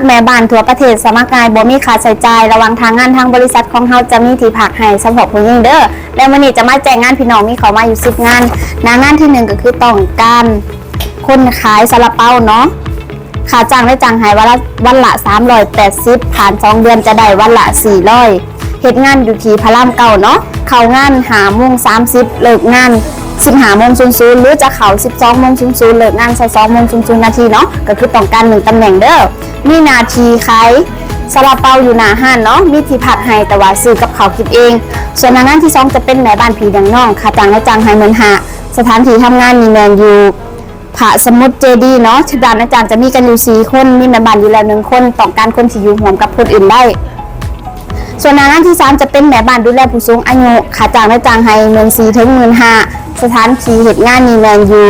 ແມ່ບ້ານທົ່ວປະເທດສະໝັກງ່າຍ ບໍ່ມີຄ່າໃຊ້ຈ່າຍ. ລະຫວ່າງທ່າງານ ທາງບໍລິສັດຂອງເຮົາຈະມີທີ່ພັກໃຫ້ສະເພາະຜູ້ຍິງເດີ. ແລະມື້ນີ້ຈະມາແຈ້ງງານພີ່ນ້ອງ ມີເຂົ້າມາຢູ່ສິບງານ. ໜ້າງານທີໜຶ່ງກໍຄືຕ້ອງການຄົນຂາຍຊາລາເປົາເນາະ. ຄ່າຈ້າງໄດ້ຈ້າງໃຫ້ວັນລະ ວັນລະສາມຮ້ອຍແປດສິບ ຜ່ານສອງເດືອນຈະໄດ້ວັນລະສີ່ຮ້ອຍ. ເຮັດງານຢູ່ທີ່ພະລາມເກົ້າເນາະ. ເຂົ້າງານຫ້າໂມງສາມສິບ ເລີກງານສິບຫ້າໂມງສູນສູນ ຫຼືຈະເຂົ້າສິບສອງໂມງສູນສູນ ເລີກງານຊາວສອງໂມງສູນສູນນາທີເນາະ. ກໍຄືຕ້ອງການໜຶ່ງຕຳແໜ່ງເດີ. ມີໜ້າທີ່ຂາຍຊາລາເປົາຢູ່ໜ້າຮ້ານເນາະ. ມີທີ່ພັກໃຫ້ ແຕ່ວ່າຊື້ກັບເຂົ້າກິນເອງ. ສ່ວນໜ້າງານທີສອງຈະເປັນແມ່ບ້ານພີ່ລ້ຽງນ້ອງ. ຄ່າຈ້າງໄດ້ຈ້າງໃຫ້ໝື່ນຫ້າ. ສະຖານທີ່ທຳງານນີ້ແມ່ນຢູ່ ພະສະມຸດເຈດີເນາະ. ທີ່ບ້ານນາຍຈ້າງຈະມີກັນຢູ່ສີ່ຄົນ, ມີແມ່ບ້ານຢູ່ແລ້ວໜຶ່ງຄົນ, ຕ້ອງການຄົນທີ່ຢູ່ຮ່ວມກັບຄົນອື່ນໄດ້. ສ່ວນໜ້າງານທີສາມຈະເປັນແມ່ບ້ານດູແລຜູ້ສູງອາຍຸ. ຄ່າຈ້າງນາຍຈ້າງໃຫ້ໝື່ນສີ່ເຖິງໝື່ນຫ້າ. ສະຖານທີ່ເຮັດງານນີ້ແມ່ນຢູ່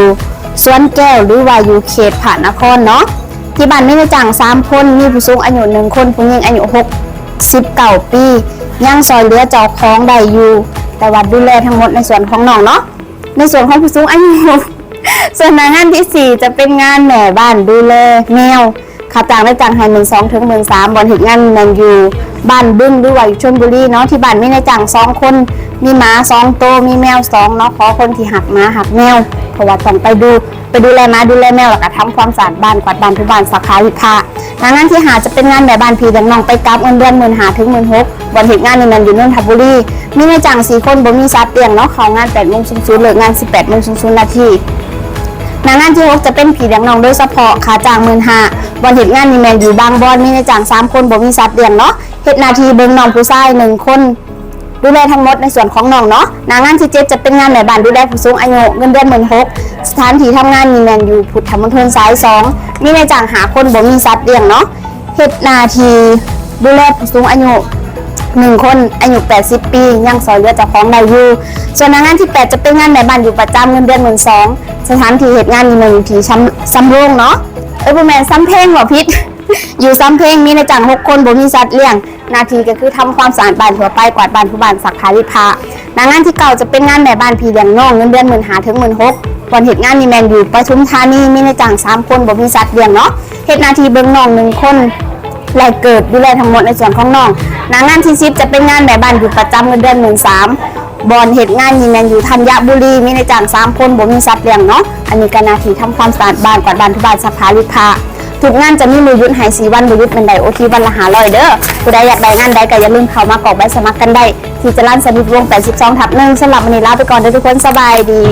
ສວນແກ້ວ ຫຼືວ່າຢູ່ເຂດພະນະຄອນເນາະ. ທີ່ບ້ານມີນາຍຈ້າງສາມຄົນ, ມີຜູ້ສູງອາຍຸໜຶ່ງຄົນ, ຜູ້ຍິງອາຍຸຫົກສິບເກົ້າປີ, ຍັງຊ່ອຍເຫຼືອເຈົ້າຂອງໄດ້ຢູ່, ແຕ່ວ່າດູແລທັງໝົດໃນສ່ວນຂອງນ້ອງເນາະ, ໃນສ່ວນຂອງຜູ້ສູງອາຍຸ. ສ່ວນໜ້າງານທີສີ່ຈະເປັນງານແມ່ບ້ານດູແລແມວ. ຄ່າຈ້າງໄດ້ຈ້າງໃຫ້ໝື່ນສອງເຖິງໝື່ນສາມ. ບ່ອນເຮັດງານແມ່ນຢູ່ບ້ານບຶງ ຫຼືວ່າຢູ່ຊົນບຸຣີເນາະ. ທີ່ບ້ານມີນາຍຈ້າງສອງຄົນ, ມີໝາສອງໂຕ, ມີແມວສອງເນາະ. ຂໍຄົນທີ່ຮັກໝາຮັກແມວ ເພາະວ່າຕ້ອງໄປດູ ໄປດູແລໝາດູແລແມວ ແລ້ວກໍທຳຄວາມສະອາດບ້ານ, ກວາດບ້ານ, ຖູບ້ານ, ຊັກຜ້າລີດຜ້າ. ໜ້າງານທີຫ້າຈະເປັນງານແມ່ບ້ານພີ່ລ້ຽງນ້ອງໄປກັບ, ເງິນເດືອນໝື່ນຫ້າເຖິງໝື່ນຫົກ. ບ່ອນເຮັດງານນີ້ແມ່ນຢູ່ນົນທະບູລີ. ມີນາຍຈ້າງສີ່ຄົນ, ບໍ່ມີສັດລ້ຽງເນາະ. ເຂົ້າງານແປດໂມງສູນສູນ, ເລີກງານສິບແປດໂມງສູນສູນນາທີ. ໜ້າງານທີຫົກຈະເປັນພີ່ລ້ຽງນ້ອງໂດຍສະເພາະ, ຄ່າຈ້າງໝື່ນຫ້າ. ບ່ອນເຮັດງານນີ້ແມ່ນຢູ່ບາງບອນ, ມີນາຍຈ້າງສາມຄົນ, ບໍ່ມີສັດລ້ຽງເນາະ. ເຮັດໜ້າທີ່ເບິ່ງນ້ອງຜູ້ຊາຍໜຶ່ງຄົນ, ດູແລທັງໝົດໃນສ່ວນຂອງນ້ອງເນາະ. ໜ້າງານທີເຈັດຈະເປັນງານແມ່ບ້ານດູແລຜູ້ສູງອາຍຸ, ເງິນເດືອນໝື່ນຫົກ. ສະຖານທີ່ທຳງານນີ້ແມ່ນຢູ່ພຸດທະມົນທົນສາຍສອງ, ມີນາຍຈ້າງຫ້າຄົນ, ບໍ່ມີສັດລ້ຽງເນາະ. ເຮັດໜ້າທີ່ດູແລຜູ້ສູງອາຍຸໜຶ່ງຄົນ, ອາຍຸແປດສິບປີ, ຍັງຊ່ອຍເຫຼືອເຈົ້າຂອງໄດ້ຢູ່. ສ່ວນໜ້າງານທີແປດຈະເປັນງານແມ່ບ້ານຢູ່ປະຈຳ, ເງິນເດືອນໝື່ນສອງ. ສະຖານທີ່ເຮັດງານນີ້ແມ່ນຢູ່ທີ່ຊຳ ຊຳໂຮງເນາະ, ເອີ ບໍ່ແມ່ນ ຊຳເພັງ, ເວົ້າຜິດ. ຢູ່ຊຳເພັງ, ມີນາຍຈ້າງຫົກຄົນ, ບໍ່ມີສັດລ້ຽງ. ໜ້າທີ່ກໍຄືທຳຄວາມສະອາດບ້ານທົ່ວໄປ, ກວາດບ້ານ, ຖູບ້ານ, ຊັກຜ້າລີດຜ້າ. ໜ້າງານທີເກົ້າຈະເປັນງານແມ່ບ້ານພີ່ລ້ຽງນ້ອງ, ເງິນເດືອນໝື່ນຫ້າເຖິງໝື່ນຫົກ. ບ່ອນເຮັດງານນີ້ແມ່ນຢູ່ປະທຸມທານີ, ມີນາຍຈ້າງສາມຄົນ, ບໍ່ມີສັດລ້ຽງເນາະ. ເຮັດໜ້າທີ່ເບິ່ງນ້ອງໜຶ່ງຄົນ ແລະ ເກີດດູແລທັງໝົດໃນສ່ວນຂອງນ້ອງ. ໜ້າງານທີສິບຈະເປັນງານແມ່ບ້ານຢູ່ປະຈຳ, ເງິນເດືອນໝື່ນສາມ. ບ່ອນເຮັດງານນີ້ແມ່ນຢູ່ທັນຍະບູລີ, ມີນາຍຈ້າງສາມຄົນ, ບໍ່ມີສັດລ້ຽງເນາະ. ອັນນີ້ກໍໜ້າທີ່ທຳຄວາມສະອາດບ້ານ, ກວາດບ້ານ, ຖູບ້ານ, ຊັກຜ້າລີດຜ້າ. ທຸກງານຈະມີມື້ຢຸດໃຫ້ສີ່ວັນ, ບໍ່ຢຸດແມ່ນໄດ້ໂອທີວັນລະຫ້າຮ້ອຍເດີ. ຜູ້ໃດຢາກໄດ້ງານໃດກໍຢ່າລືມເຂົ້າມາກອກໃບສະໝັກກັນໄດ້ ທີ່ຈະລານສະນິດວົງ ແປດສິບສອງທັບໜຶ່ງ. ສຳລັບມື້ນີ້ລາໄປກ່ອນເດີທຸກຄົນ, ສະບາຍດີ.